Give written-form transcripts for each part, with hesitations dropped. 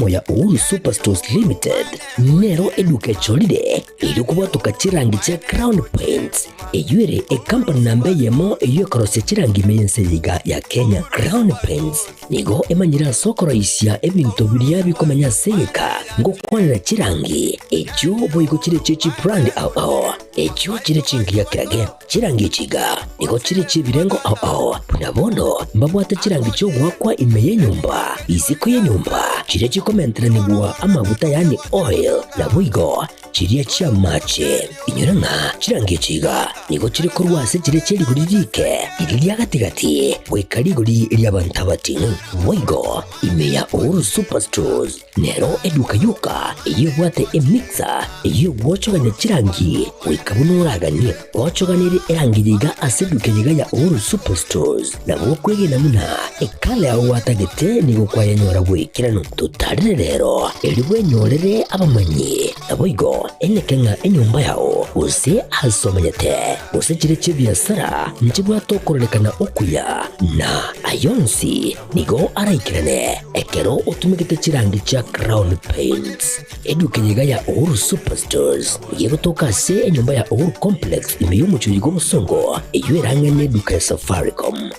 Moya Uhuru Superstores Limited nero eduka echorire erio kobwatoka chirangi chia Crown Paints, eyio ere ekampani namba eyemo eyio ekorosia chirangi ime y'ense eye iga ya Kenya. Crown Paints nigo emanyire ase okoroisia ebinto biria bikomenya ase egeka ngokwanera chirangi echio boigo chire echie chibrand ao ao echio chire chingiya kerage. Chirangi echi iga nigo chire chi'ebirengo ao ao, buna bono mbabwate chirangi chi'ogoakwa ime y'enyomba, isiko y'enyomba, chiria chikomenteranigwa amaguta yaani oil, naboigo chiria chi'amache. Inyora ng'a chirangi echi iga nigo chire korwa ase chiria chie rigori riike, riria ria gati-gati, goika rigori ri'abanto abating'u. Boigo ime ya Uhuru Superstores Nero eduka yoka eyio ebwate emixer eyio egwochogania chirangi goika buna oraganie. Gwochoganirie erangi eye iga ase eduka eye iga ya Uhuru Superstores, nabo okwegena buna ekala yao gwatagete nigo kwayenyora bw'ekeranu. Totarire rero erio bwenyorere abamanyi, naboigo eneke ng'a enyomba yao gose ase omanyete gose chire chi'ebiasara nchibwate okororekana okuya na ayonsi Nigo araikerane ekero otumegete chirangi chia Crown Paints. Eduka eye iga ya Uhuru Superstores nigo egotoka ase enyomba ya Uhuru Complex ime y'omochie oyo bw'obosongo eyio erang'ane eduka ya Safaricom.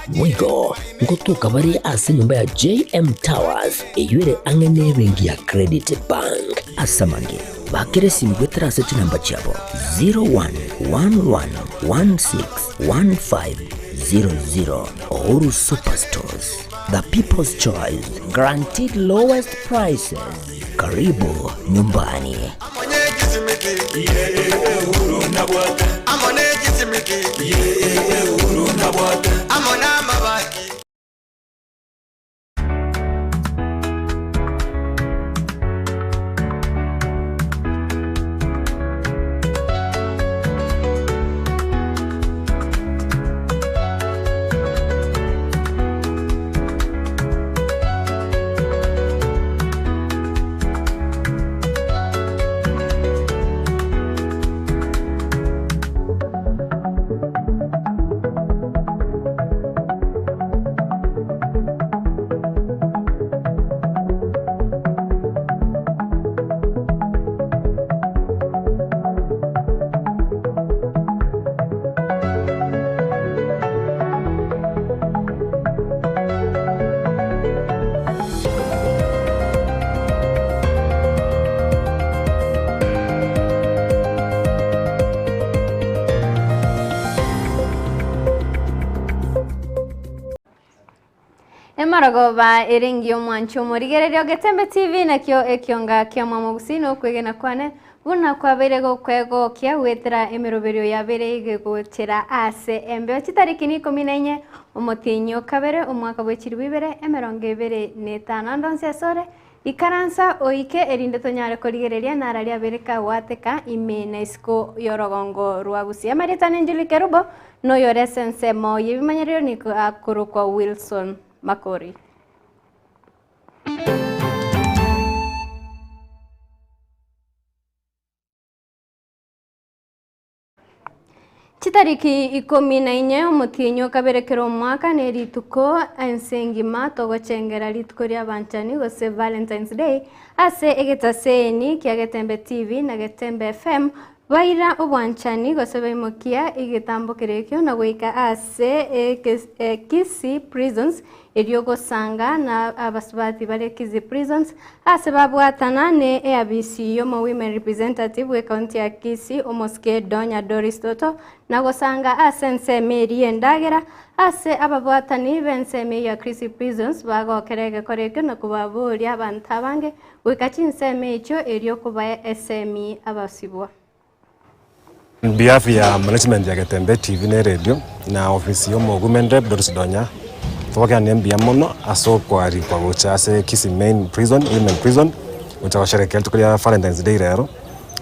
Boigo ngotoka bare ase enyomba ya JM Towers eyio ere ang'e n'ebenki ya Credit Bank. Ase amange, bakera esimi goetera ase chinamba chiabo 0111161500. Uhuru Superstores, the people's choice, guaranteed lowest prices. Karibu nyumbani. Emarogoba ere engiya omwanchi omorigereria o Getembe TV nakio ekionga kia Mwamogusii na okwegena kwane buna kwabeire gokwegokia goetera emeroberio yabeire egegochera ase embeo chitariki ni ikomi na inye omotienyi o kabere omwaka bwe chilifu ibere emerongo ebere na etano ande onsi asore Ikaransa oike erinde tonyare korigereria nararia abere kagwateka ime na isiko y'orogongo rwa Gusii. Amarieta ne Njuli Kerubo na oyore ase ensemo y'ebimanyererio nigo akorokwa Wilson Makori. Chitariki ikomi na inye omotienyi o kabere kera omwaka ne rituko ense engima togochengera rituko ri'abanchani gose Valentine's Day ase egetaseni kia Getembe TV na Getembe FM baira obwanchani gose baimokia egetambo keria ekio na goika ase Kisii Prisons Erio gosanga na abasubati bare Kisii Prisons ase babwatana ne eabisi y'omo Women Representative bw'ecounty ya Kisii omosike Donya Doris Toto na gosanga ase ensemo eria y'endagera ase ababwatani b'ensemo eyio ya Kisii Prisons bagokera egekora ekio na kobaboria abanto abange goika chinsemo echio erio kobaa esemi abasibwa. On behalf ya management ya Getembe TV na eredio na ofisi ya omowomen rep Doris Donya, togokera mbuya mono ase okwarikwa gocha ase Kisii main prison, women prison, gocha gosherekea rituko ria Valentine's day rero.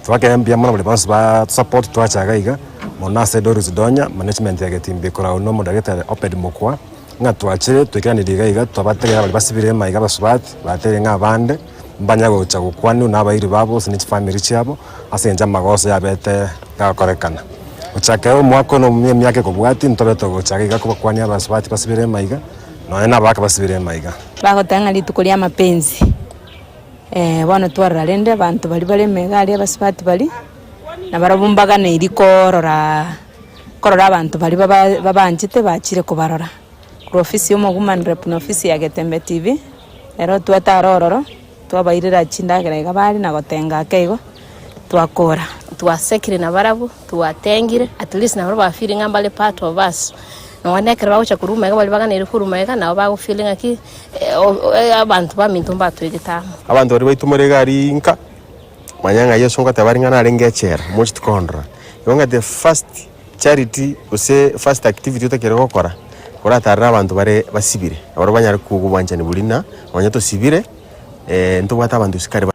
Twakera mbuya mono baria bonsi ba support twacha iga iga, mono ase Doris Donya, management ya Getimbe korwa na omodaktari Obed Mokua, ng'a twachire twaikeranirie iga iga twabategerera baria basibire amaiga abasubati, bateire ng'a abande. Mbanya gocha gokwanigwa nabairi babo gose ne chifamiri chiabo, ase engencho amagoso yabete gakorekana. Gochakera omwaka one omuya emiaka ekobwatia, ntobete gochaka iga kobakwania abasubati basibire amaiga, nonya na abagaka basibire amaiga. Bagoteba ng'a rituko ria mapenzi. Bono twarora rende abanto baria bare emega aria abasubati baria, nabarabwo mbaganeirie korora korora abanto baria baba babanchete bachire kobarora. Korwa ofisi ya omowoman rep na ofisi ya Getembe TV, ero twatara ororo, twabairera chindagera iga bare na gotenga ake igo, twakora. Twasekire nabarabwo, twatengire, at least nabarabwo ba feel ng'a mbare part of us. Nonya na ekero bagocha korwa magega baria baganeire korwa magega nabo bago feel ng'aki abanto baminto mbatwegete amo. Abanto baria baitumore egari inka, manya ng'a Yeso ngoteba are ng'a narenge echela, mocheti kondora. Igo ng'a the first charity gose first activity otakeire gokora, oratarere abanto bare basibire, nabarabwo banyare kogwa obwanchani boria ng'a nonye tosibire, ntobwate abanto isiko aria.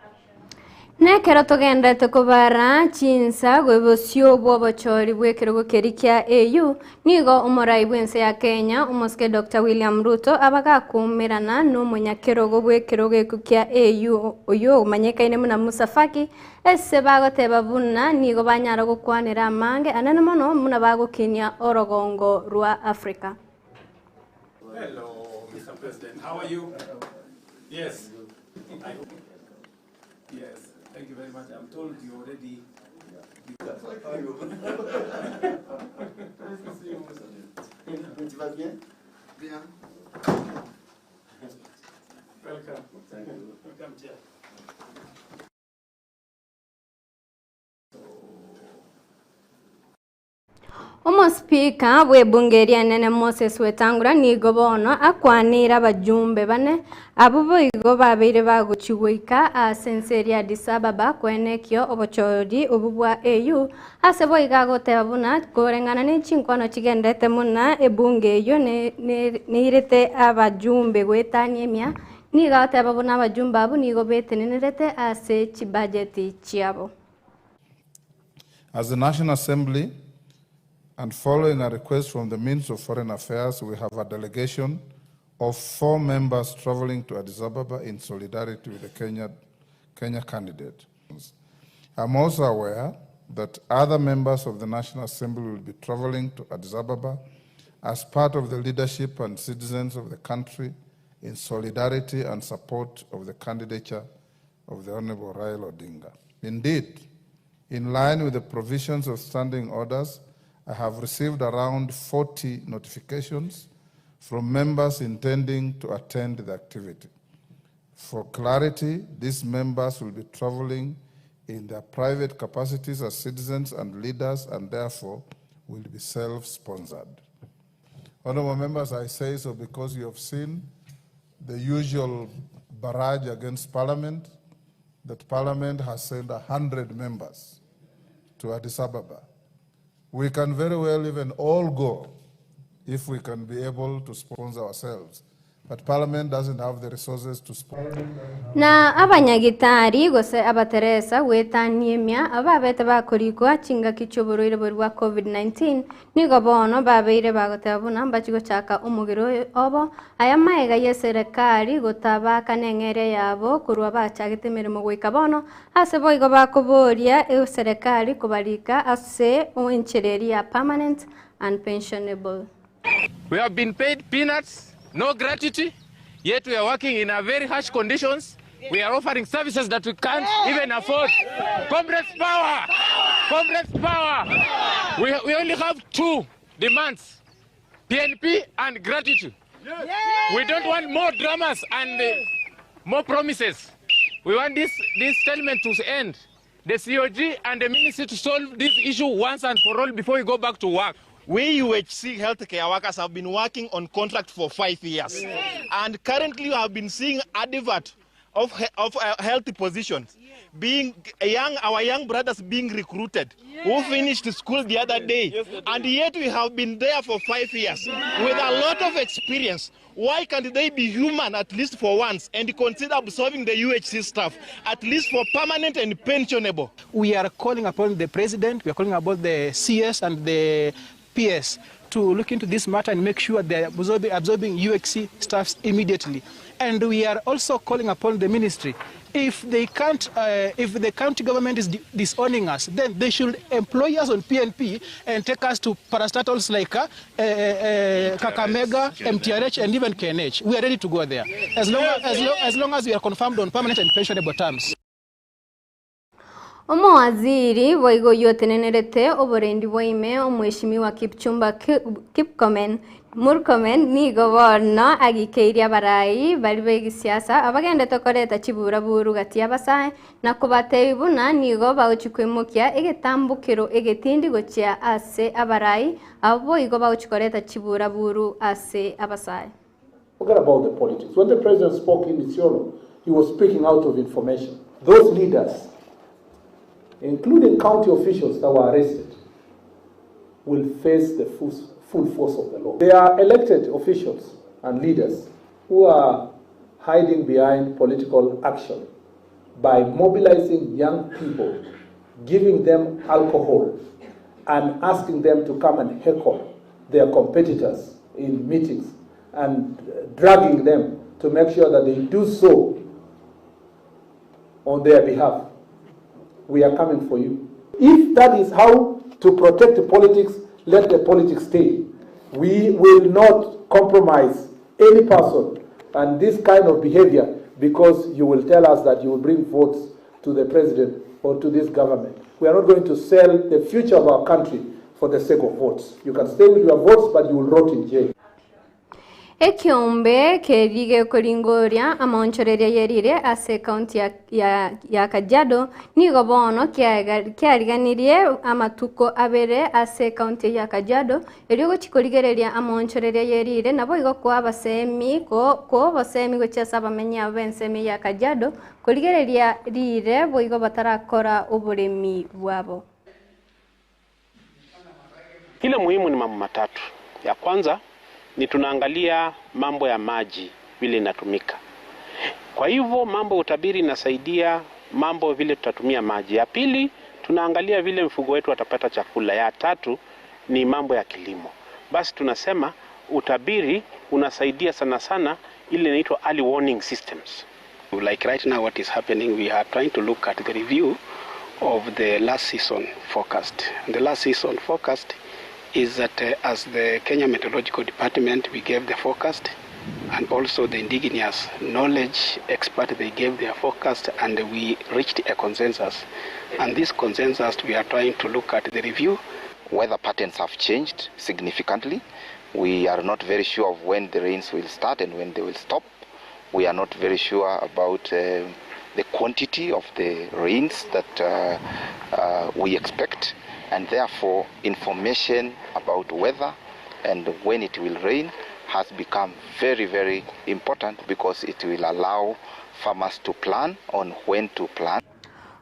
Nekero togenderete kobara chinsa bosio bw'obochori bw'ekerogo keria kia AU, nigo omorai bw'ense ya Kenya omosike Doctor William Ruto abagakuumerana nomonyakerogo bw'ekerogo ekio kia AU oyio omanyekaine buna Musa Faki ase bagoteba buna nigo banyara gokwanera amange anene mono buna bagokinia orogongo rwa Africa. Hello, Mr. President. How are you? Yes. I hope. Yes. Thank you very much. I'm told you already. Nice to see you. Tu vas bien? Bien. Welcome. Welcome, Chair. Omosipika bw'ebunge eria enene Moses Wetangula nigo bono akwaneire abajumbe bane abwo boigo babeire bagochia goika ase ense eria Addis Ababa koenekio obochori obwo bwa AU ase boigo agoteba buna koreng'ana ne chinkwano chigenderete muna ebunge eyio neirete abajumbe goetania emia nigo agoteba buna abajumbe abwo nigo betenenerete ase chibajeti chiabo. As the National Assembly, and following a request from the Minister of Foreign Affairs, we have a delegation of four members traveling to Addis Ababa in solidarity with the Kenya, Kenya candidate. I'm also aware that other members of the National Assembly will be traveling to Addis Ababa as part of the leadership and citizens of the country in solidarity and support of the candidature of the Honorable Raila Odinga. Indeed, in line with the provisions of standing orders, I have received around 40 notifications from members intending to attend the activity. For clarity, these members will be traveling in their private capacities as citizens and leaders and therefore will be self-sponsored. Honorable members, I say so because you have seen the usual barrage against Parliament, that Parliament has sent 100 members to Addis Ababa. We can very well even all go if we can be able to sponsor ourselves. But Parliament doesn't have the resources to sponsor. Na abanyagitari gose abateresa gwetania emia ababete bakorikwa chingaki chi'oborwaire bori bwa COVID-19 nigo bono babeire bagoteba buna mbachi gochaka omogero oyo obo aya maega ya eserekari gotabaka na eng'eria yabo korwa bachagete emeremo goika bono ase boigo bakoboria eserekari kobarika ase enchera eria ya permanent and pensionable. We have been paid peanuts, no gratuity, yet we are working in a very harsh conditions. We are offering services that we can't even afford. Comrades power! Comrades power! We, we only have two demands, PNP and gratuity. We don't want more dramas and more promises. We want this, this settlement to end. The COG and the ministry to solve this issue once and for all before we go back to work. We UHC healthcare workers have been working on contract for 5 years. And currently we have been seeing advert of, of health positions being young, our young brothers being recruited who finished school the other day. And yet we have been there for 5 years with a lot of experience. Why can't they be human at least for once and consider absorbing the UHC staff at least for permanent and pensionable? We are calling upon the president, we are calling upon the CS and the PS to look into this matter and make sure they are absorbing, absorbing UHC staffs immediately. And we are also calling upon the ministry If they can't, if the county government is disowning us, then they should employ us on PNP and take us to parastatals like Kakamega, MTRH and even KNH. We are ready to go there as long as, as, as, long as we are confirmed on permanent and pensionable terms. Omowaziri boigo oyio otenenerete oborendi bwa ime Omweshimiwa Kipchumba Kipkomen Murkomen nigo bono agikeirie abarai baria b'egesiasa abagendete koreta chiburaburu gati y'abasae na kobatebia buna nigo bagochia koimokia egetambokero egetindi gochia ase abarai abwo boigo bagochia koreta chiburaburu ase abasae. Forget about the politics. When the president spoke in Isiolo, he was speaking out of information. Those leaders, including county officials that were arrested, will face the full, full force of the law. They are elected officials and leaders who are hiding behind political action by mobilizing young people, giving them alcohol, and asking them to come and heckle their competitors in meetings and dragging them to make sure that they do so on their behalf. We are coming for you. If that is how to protect the politics, let the politics stay. We will not compromise any person and this kind of behavior because you will tell us that you will bring votes to the president or to this government. We are not going to sell the future of our country for the sake of votes. You can stay with your votes, but you will rot in jail. Ekeombe keria gekoringoria amaonchoreria yerire ase ekaunti ya, ya, ya Kajiado nigo bono kiariganirie amatuko abere ase ekaunti ya Kajiado erio gochi korigereria amaonchoreria yerire nabo igo koa abasemi koa obosemi gochia ase abamenyi abo b'ensemo ya Kajiado korigereria rire boigo batarakora oboremi bwabo. Ile muhimu ni mambo matatu. Ya kwanza ni tunaangalia mambo ya maji vile inatumika. Kwa hivyo mambo ya utabiri inasaidia mambo vile tutatumia maji. Ya pili tunaangalia vile mfugo wetu atapata chakula. Ya tatu ni mambo ya kilimo. Basi tunasema utabiri unasaidia sana sana ile inaitwa early warning systems. Like right now what is happening, we are trying to look at the review of the last season forecast. And the last season forecast is that as the Kenya Meteorological Department, we gave the forecast, and also the indigenous knowledge expert, they gave their forecast, and we reached a consensus. And this consensus, we are trying to look at the review. Weather patterns have changed significantly. We are not very sure of when the rains will start and when they will stop. We are not very sure about the quantity of the rains that we expect, and therefore information about weather and when it will rain has become very, very important because it will allow farmers to plan on when to plant.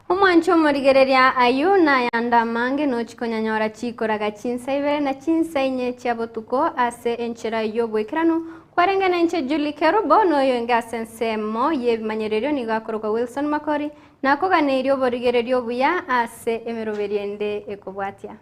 Omwancho omorigereria ayio nayande amange nochikonyanyora chikoraga chinsa ibere na chinsa inye chia botuko ase enchera y'oboikeranu kwarenge na inche Julie Kerubo noyo enge ase ensemo y'ebimanyererio nigo akorokwa Wilson Makori nakoganeirie oborigereria obuya ase emeroberi ende ekobwatia.